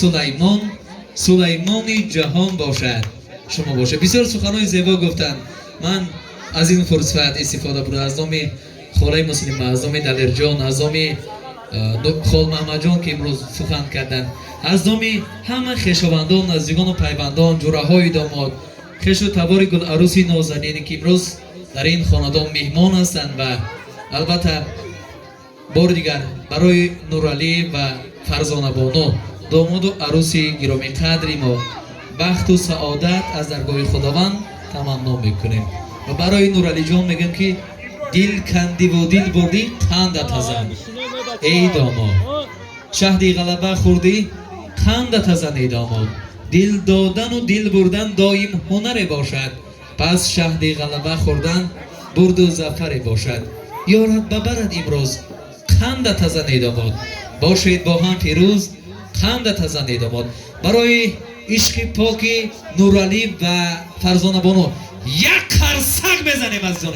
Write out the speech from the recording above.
Сулаймон, Сулаймони ҷаҳон бошад, шумо бошад. Бисёр суханҳои зебо гуфтанд. Ман аз ин фурсат истифода бурда, аз номи холаи Муслима, аз номи Далерҷон, аз номи хол Маҳмадҷон, ки имрӯз сухан карданд, аз номи ҳама хешовандон, наздикону пайвандон, ҷӯраҳои домод, хешу табори гуларӯси нозанине, ки имрӯз дар ин хонадон меҳмон ҳастанд, ва албатта бори дигар барои Нуралӣ ва Фарзонабону, домоду арӯси гиромиқадри мо, бахту саодат аз даргоҳи Худованд таманно мекунем. Ва барои Нуралиҷон мегӯем, ки дил кандиву дил бурдӣ, қанда тазан, эй домод. Шаҳди ғалаба хӯрдӣ, қанда тазан, эй домод. Дил додану дил бурдан доим ҳунаре бошад, пас шаҳди ғалаба хӯрдан бурду зафаре бошад. Ёрат бабарад имрӯз, қанда тазан, эй домод. Бошед бо ҳам фирӯз, қанда тазан, эй домод. Барои ишқи поки Нуралӣ ва Фарзонабону як қарсак мезанем, азизон.